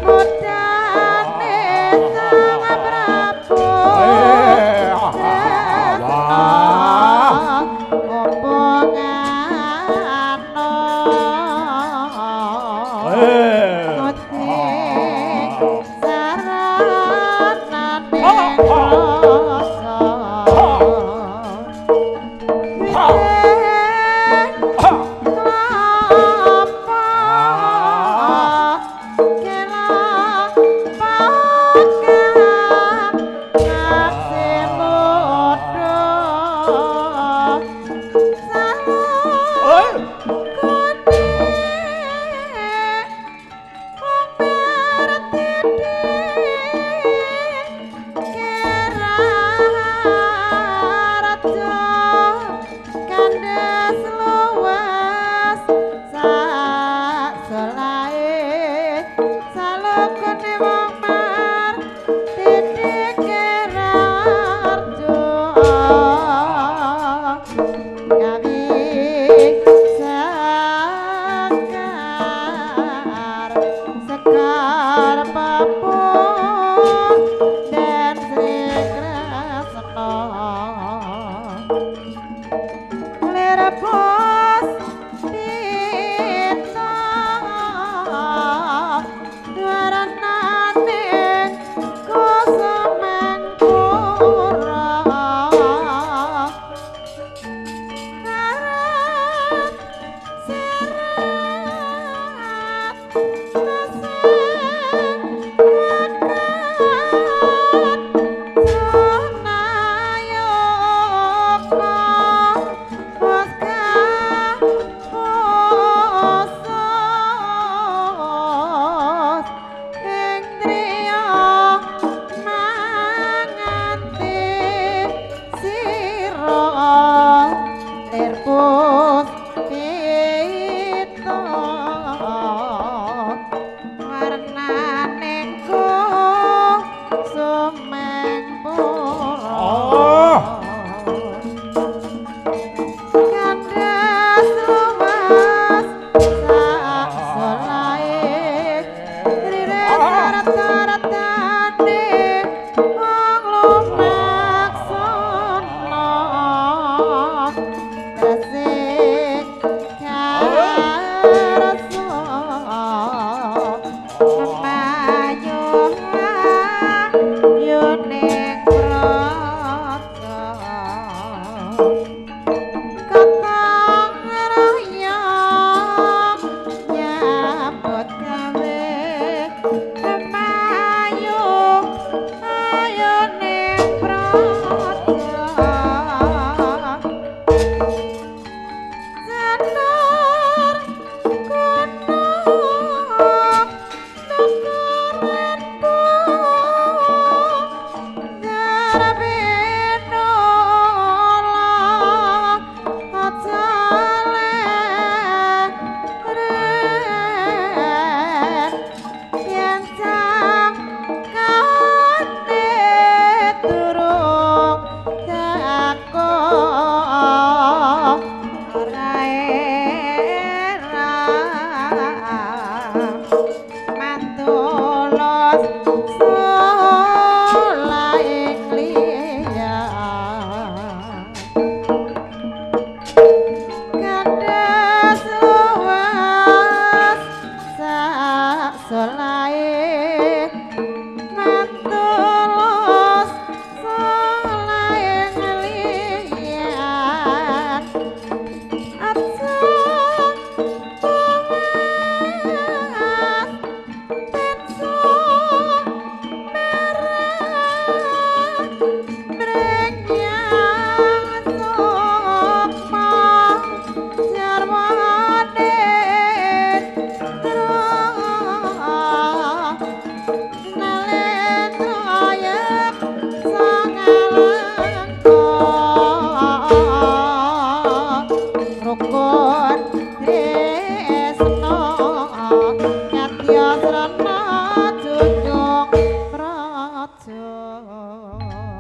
Mudane Sang Prabu Opo ngano saranane rasa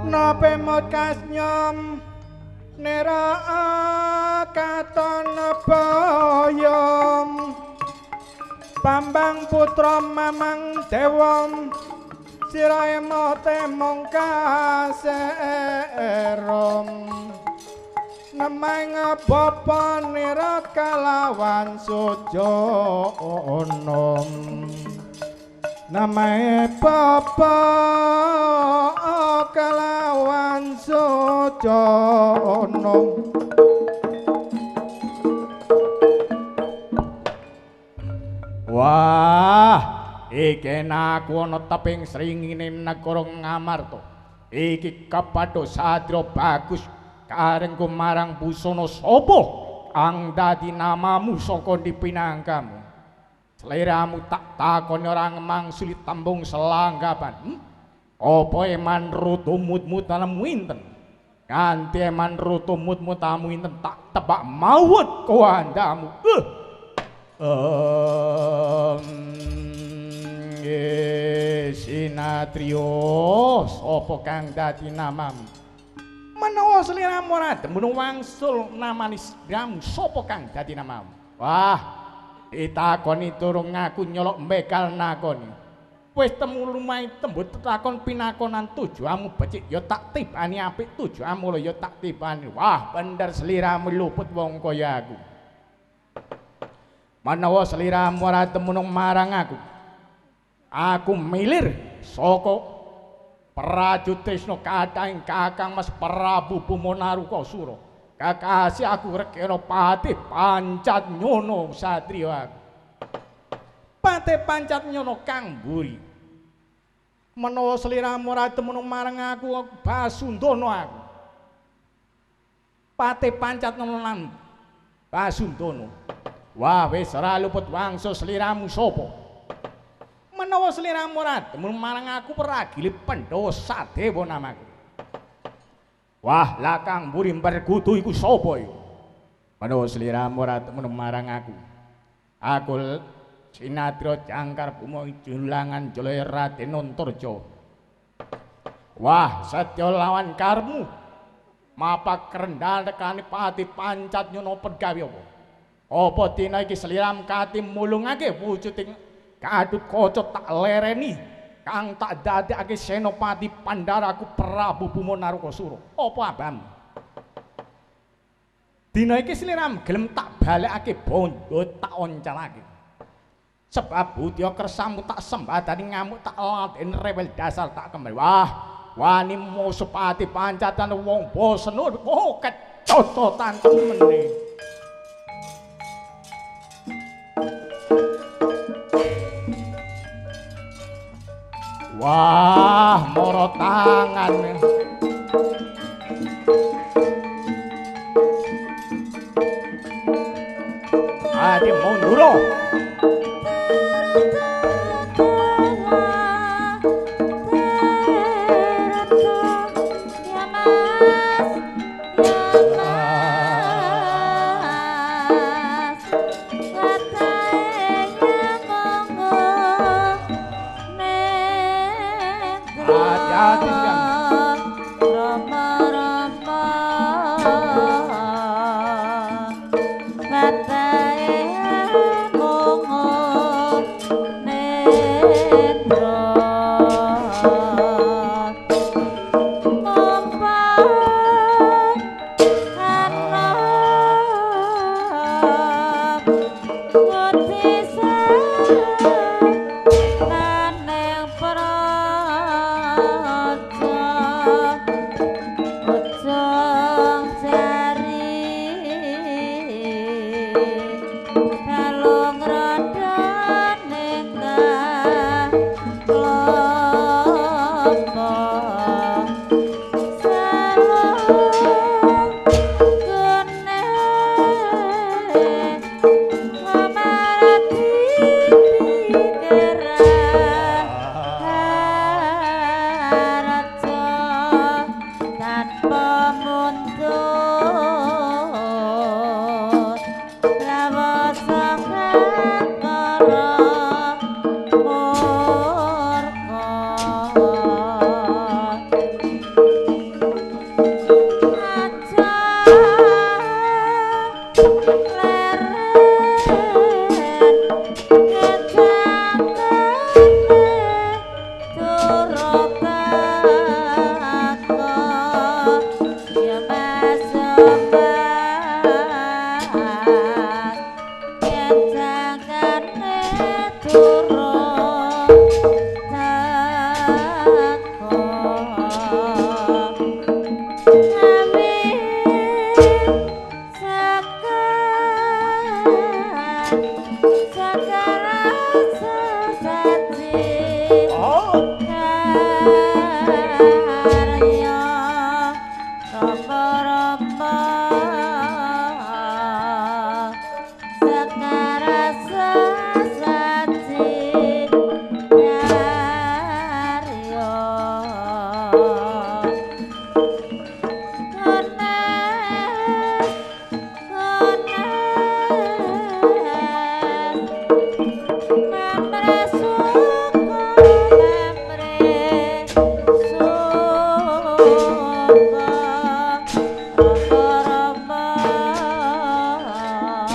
Napa mot kasnyom nera katon. Bambang putra Mamang Dewa sirahe mote mung kaserom nemang bapa nira kalawan sujana namae bapa kalawan sujana. Wah, iki aku ana teping sringine negara Ngamarta. Iki kepadha satria bagus karengku marang busana sapa kang dadi namamu saka ndi pinangkamu. Sliramu tak takoni ora mangsuli tembung selanggapan. Apa eman rutumut-mutamu inten? Kanthi eman rutumut-mutamu inten tak tebak mawut koandamu. Sinatrio sapa kang dadi namamu? Menawa sliramu ora demen wangsul namane sliramu sapa kang dadi namamu? Wah, ditakoni durung ngaku nyolok mbekal nakoni. Wis temu lumahe tembut tetakon pinakonan tujuanmu becik ya tak tibani apik tujuanmu lho ya tak tibani. Wah, bener sliramu luput wong kaya aku. Menawa sliramu ora temen marang aku, aku milir saka Prajutrisna kathahing Kakang Mas Prabu Bumanarukasura. Kakasih aku rekena patih pancat nyono satriya aku. Patih pancat nyono kang mburi. Menawa sliramu ora temen marang aku, basundana aku. Patih pancat nyono lan basundana. Wah, wis ora luput wangsul sliramu sapa? Menawa sliramu ora demen marang aku pragile Pandhawa Sadewa namaku. Wah, lah kang mburi mberkutu iku sapa iku? Menawa sliramu ora demen marang aku, aku Sinatria Jangkar Buma Julangan Jalaya Raden Antarja. Wah, setya lawan karmu. Mapak rendhan tekane pati pancat nyono pegawe apa? Apa dina iki sliram kati mulungake wujuding kadut kaca tak lereni kang tak dadekake senopati Pandharaku Prabu Bumanarukasura. Apa abam? Dina iki sliram gelem tak balekake bondo tak oncalake. Sebab budya kersamu tak sembadani ngamuk tak laden rewel dasar tak kembali. Wah, wani musuh pati pancatan wong bosen oh kecocotan temene. Wah, moro tangan. Adi mundur. Leren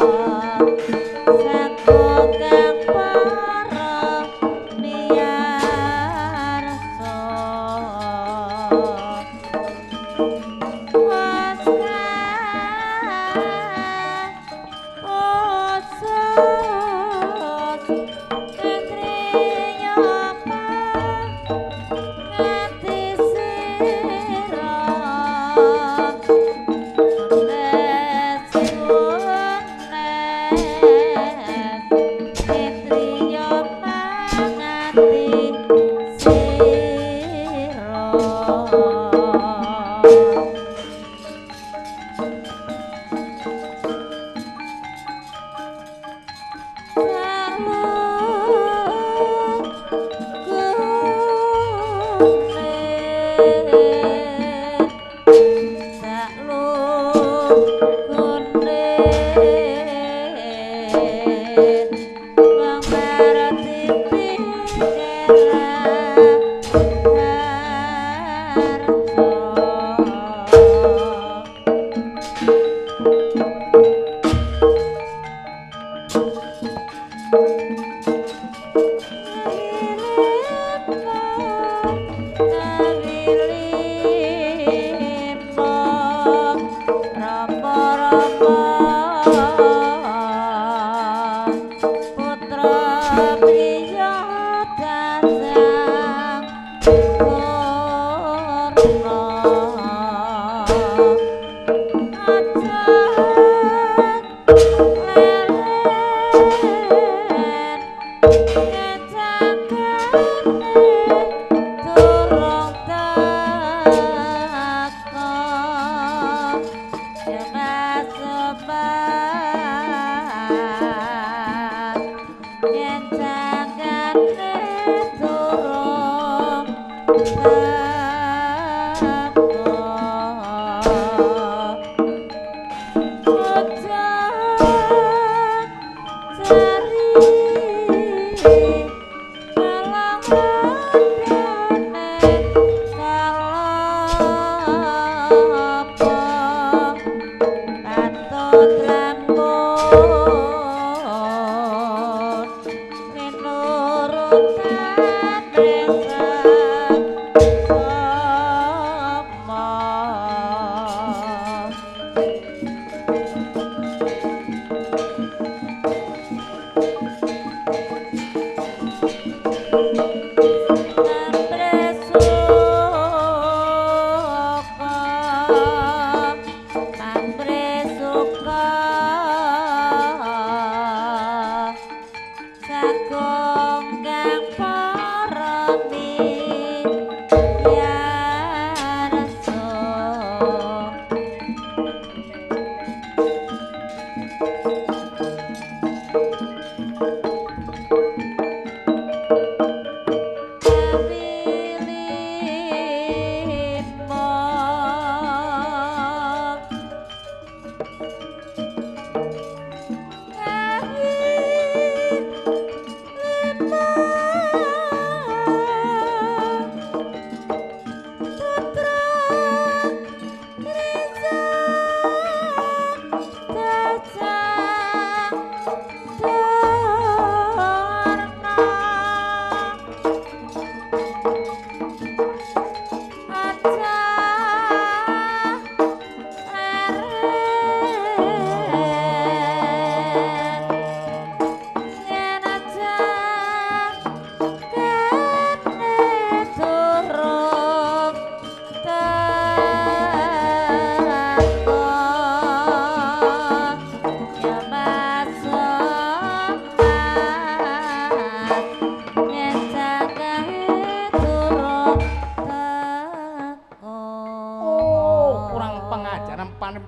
Sagung kang para miyarsa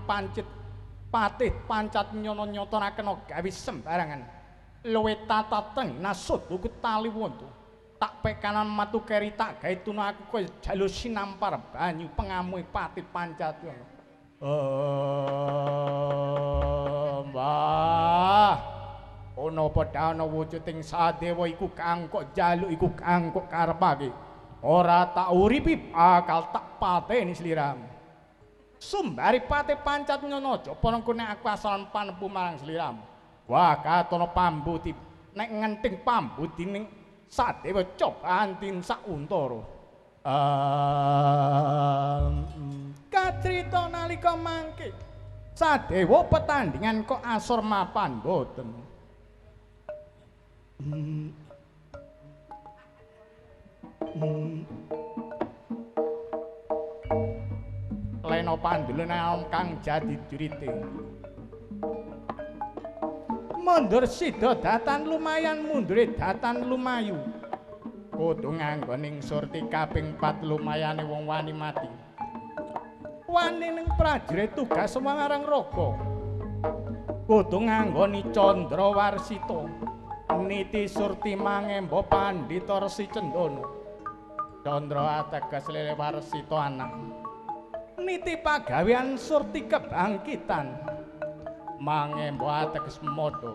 Pancit patih pancat nyono nyoto ra kena gawe sembarangan. Luwe tata teng nasut buku tali wontu. Tak pekanan matu keri tak gawe tuna aku kowe jalur sinampar banyu pengamuhe patih pancat ngono. Mbah. Ana padha wujuding Sadewa iku kang kok jaluk iku kang kok karepake. Ora tak uripi bakal tak pateni sliramu. Sumbari pate pancat nyono aja parangku nek aku asalan panempu marang sliramu. Wah katono pambuti nek ngenting pambuti ning Sadewa cobaan tin sauntara. Kacrita nalika mangke Sadewa petandingan kok asor mapan boten. Lena pandelena kang jadi jurite. Mundur sida datan lumayan mundure datan lumayu. Kudu nganggo ning surti kaping 4 lumayane wong wani mati. Wani ning prajurit tugas marang raga. Kudu nganggoni Candra Warsita. Niti surti mangemba Pandhita Resi Cendana. Candra ateges lele Warsita anak. Niti pagawean surti kebangkitan. Mangemba ateges modho.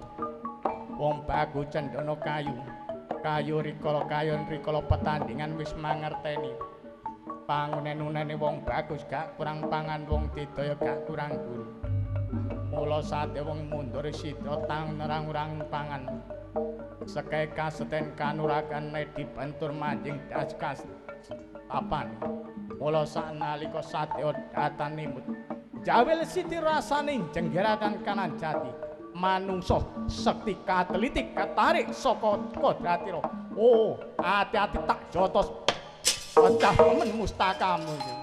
Wong bagu cendana kayu. Kayu rikala kayon rikala petandingan wis mangerteni. Pangunen-unene wong bagus gak kurang pangan, wong didaya gak kurang guru. Mula sate wong mundur sida tang nerang-urang pangan. Sekae kaseten kanuragan dibentur manjing das kas tapan. Mula saknalika sadewa datan nimut jawil siti rasane jenggeratan kanan jati. Manungsa sekti kateliti katarik saka kodratira. Oh, ati-ati tak jotos pecah men mustakamu iki.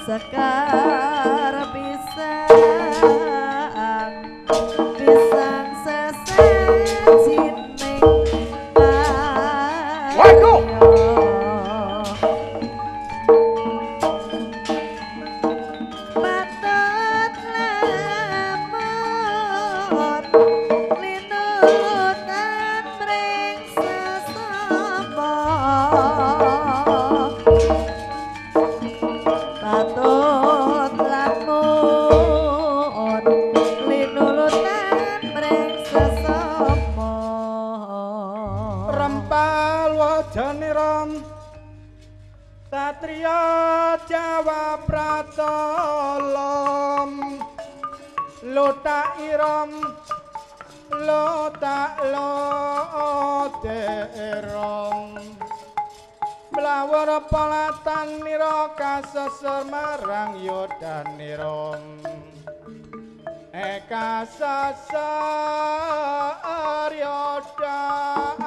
Sekar pisang pisang sesejining Waduh. Patut lemut linutan mring sesama. Patut lamun linulutan mring sesama. Rempal wajane rom satriya Jawa Pratolom lotak irom lotak loterom mlawar palatan nira kaseser marang yodanira. Eka sasarya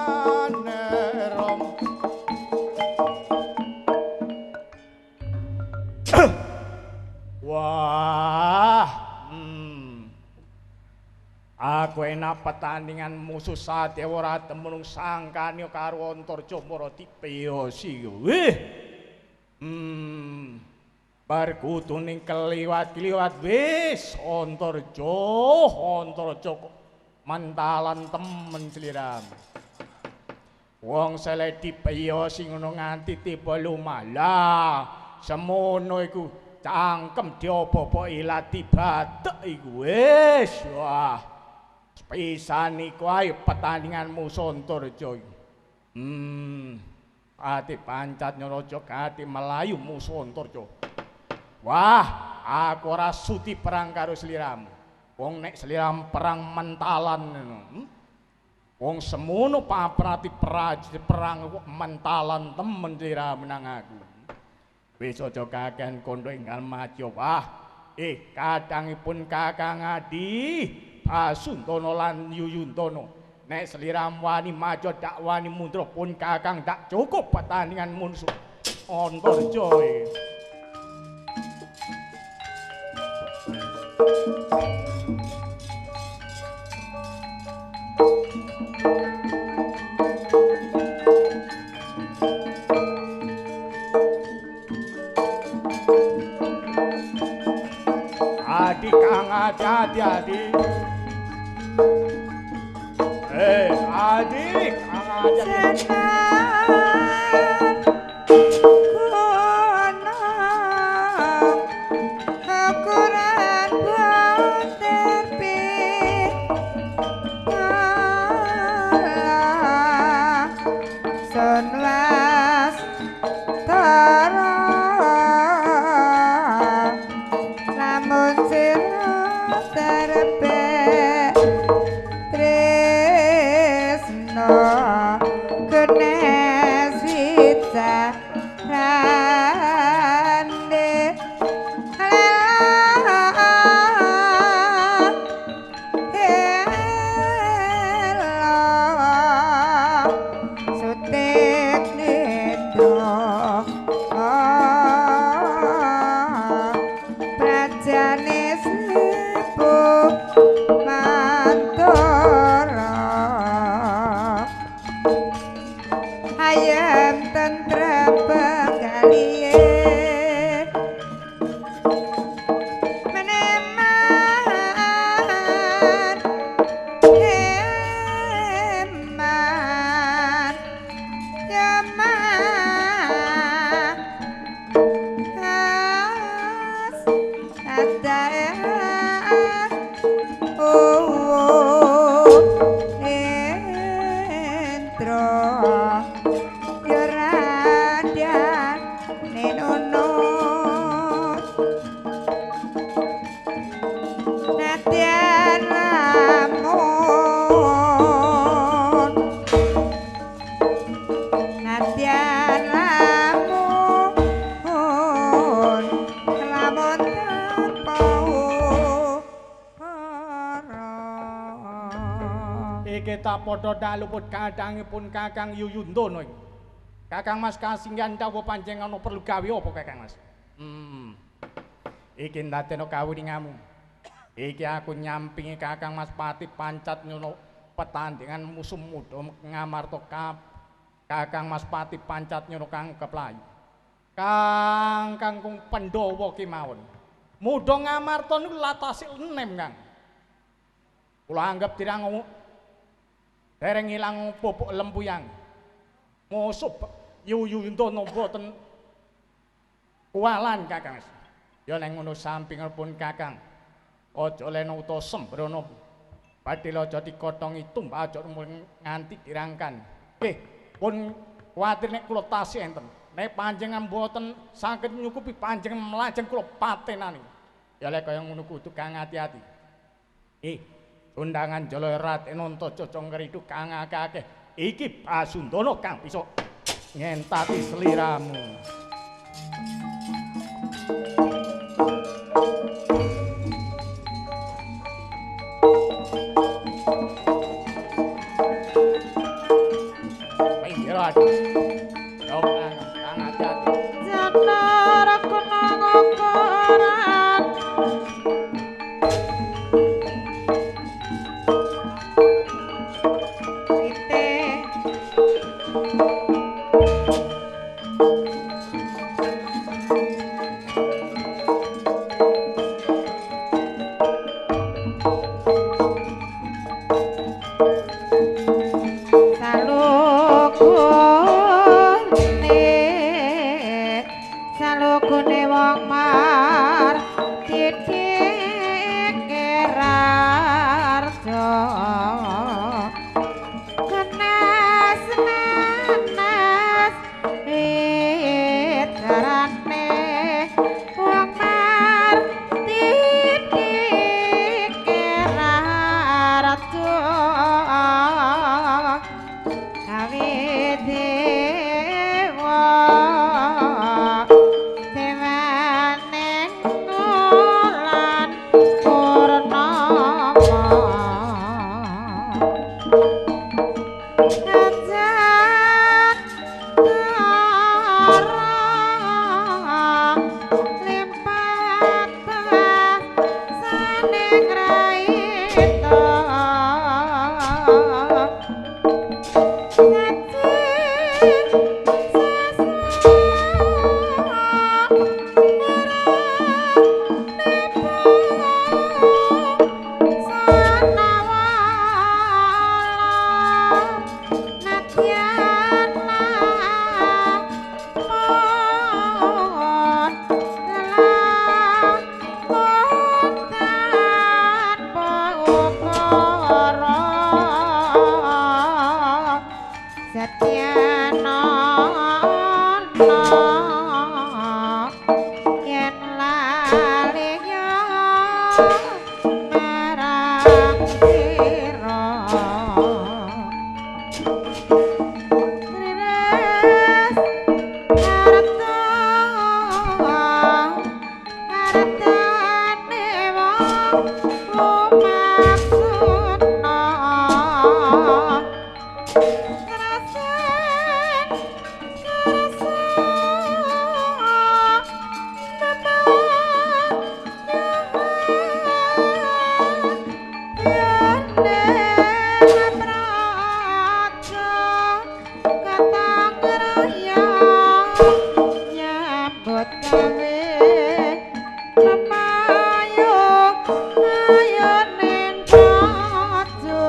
danerom. Wah, aku enak pertandingan musuh Sadewa ora temenung sangkane karo Antarja mara dipiyosi. Wih. Bar kuduning keliwat-liwat wis Antarja, Antarja kok mentalan temen sliramu. Wong sele dipiyosi ngono nganti tiba lumalah. Semono iku cangkem diopo-opo ilat dibatek iku wis. Wah. Pisan iku ae pertandingan musuh Antarja iki. Ati pancat nyaraja gati melayu musuh Antarja. Wah, aku ora sudi perang karo sliramu. Wong nek sliramu perang mentalan ngono. Wong semono paprati prajurit perang kok mentalan temen sliramu nang aku. Wis aja kakehan kondo enggal maca. Wah, kadangipun Kakang Adi Basuntana lan Yuyuntana. Nek sliramu wani maca dak wani mundur pun Kakang dak cukup pertandingan musuh Antarja iki. Adi Kang Adi Adi Adi. Adi Kang Adi. Padha daluput kadangipun Kakang Yuyuntana iki. Kakang Mas kasinggihan dawuh panjenengan perlu gawe apa Kakang Mas? Iki ndadekno kawuningamu. Iki aku nyampingi Kakang Mas Pati pancat nyono pertandingan musuh muda Ngamarta Kakang Mas Pati pancat nyono kang keplayu. Kang kangkung Pandhawa kemawon. Muda Ngamarta niku latase enem, Kang. Kula anggap dirang dereng ilang pupuk lempuyang. Musuh Yuyuntana mboten kuwalan Kakang. Ya nek ngono sampingipun Kakang. Aja lena utawa sembrono. Badhe aja dikothongi tumbak aja nganti dirangkan. Nggih, pun kuwatir nek kula tasih enten. Nek panjenengan mboten saged nyukupi panjenengan mlajeng kula patenani. Ya lek kaya ngono kudu Kang ati-ati. Undangan Jala Raden Antaja Cangkritu kang akeh-akeh. Iki Basuntana kang bisa ngentati sliramu. Sira adi. Yo kang ati-ati. Janara kuna ngokoran. Wite salukune salukune wong mar titik kerarjo kenas nanas witarane wong mar titik kerarjo kawe dewa dewane lan purnama Kanjat kara limpat saning raita. Setyanono yen lali yo marang sira Tres harta hartane wong lumaksudna Kerasan kerasa nyambut gawe lemayo ayo ning praja.